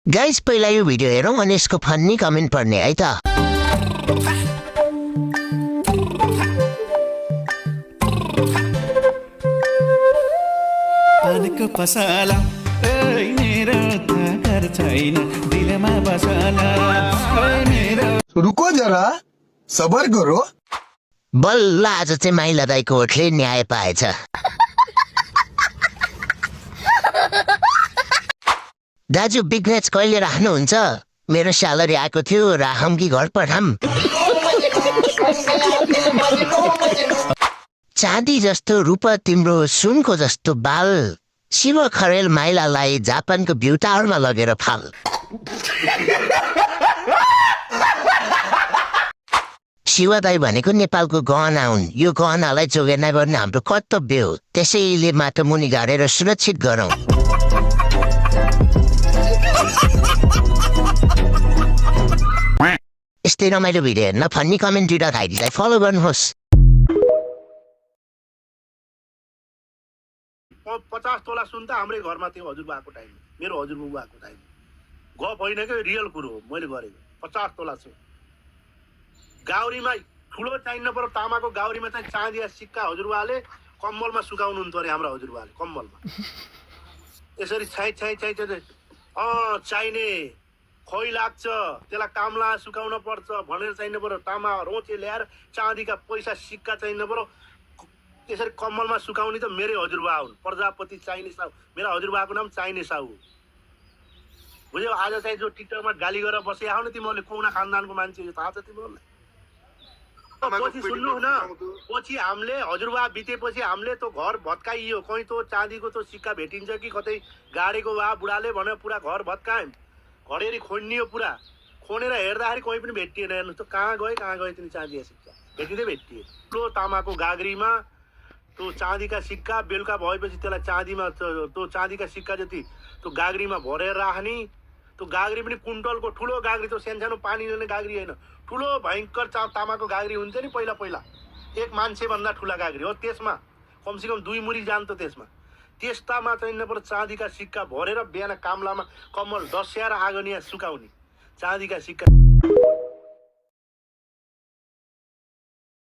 Guys पहिला यो video हेरौँ अनि यसको फन्नी कमेन्ट पढ्ने है त। पानको पसला मेरो घर छैन दिलमा बसला मेरो। रुको जरा सबर करो। बल्ल आज चाहिँ माइला दाइको होठले न्याय पाएछ। दाजु बिग म्याच कहिले राख्नुहुन्छ? मेरो स्यालेरी आएको थियो, राखम कि घर पठाम? चाँदी जस्तो रूप तिम्रो सुनको जस्तो बाल, शिव खरेल माइलालाई जापानको भ्यू टावरमा लगेर फाल। शिव दाई भनेको नेपालको गहना हुन्। यो गहनालाई जोगाना गर्ने हाम्रो कर्तव्य हो। त्यसैले माटो मुनि गाडेर सुरक्षित गरौँ। यस्तै रमाइलो भिडियो हेर्न फन्नी कमेन्ट ट्विटर आइडीलाई फलो गर्नुहोस्। 50 तोला सुन त हाम्रै घरमा थियो हजुरबाको टाइम, मेरो हजुरबुबाको टाइम। गफ होइन कि रियल कुरो हो मैले गरेको। 50 तोला सुन गाउरीमा ठुलो चाहिन्न पर तामाको गाउरीमा चाहिँ चाँदिया सिक्का हजुरबाले कम्मलमा सुकाउनुहुन्थ्यो अरे हाम्रो हजुरबाले कम्मलमा। यसरी चाहिने खोइ लाग्छ त्यसलाई कामला सुकाउन पर्छ भनेर चाहिनु पर्यो। तामा रोचे ल्याएर चाँदीका पैसा सिक्का चाहिनु पर्यो। त्यसरी कम्मलमा सुकाउने त मेरै हजुरबा हुन्, प्रजापति चाहिने साहु। मेरा हजुरबाको नाम चाहिने साहु। बुझ्यौ? आज चाहिँ जो टिकटकमा गाली गरेर बसे आऊ न तिमीहरूले कौना खानदानको मान्छे हो थाहा छ तिमीहरूलाई? पछि सुन्नु न, पछि हामीले हजुरबा बितेपछि हामीले त घर भत्काइयो। कहीँ त चाँदीको त सिक्का भेटिन्छ कि कतै गाडेको वा बुढाले भनेर पुरा घर भत्कायौँ। घडेरी खोनियो पुरा, खोनेर हेर्दाखेरि कोही पनि भेटिएन। हेर्नु त कहाँ गए तिनी चाँदी सिक्का भेटिँदै भेटिए। ठुलो तामाको गाग्रीमा त्यो चाँदीका सिक्का बेलुका भएपछि त्यसलाई चाँदीमा त्यो चाँदीका सिक्का जति त्यो गाग्रीमा भरेर राख्ने। त्यो गाग्री पनि कुन्टलको ठुलो गाग्री, त्यो सानो पानी लिने गाग्री होइन, ठुलो भयङ्कर तामाको गाग्री हुन्थ्यो नि पहिला पहिला, एक मान्छेभन्दा ठुला गाग्री हो। त्यसमा कमसेकम 2 मुरी जान्थ्यो। त्यस्तामा चाहिँ नपर चाँदीका सिक्का भरेर बिहान कामलामा कम्मल डस्याएर आगोनिया सुकाउने चाँदीका सिक्का।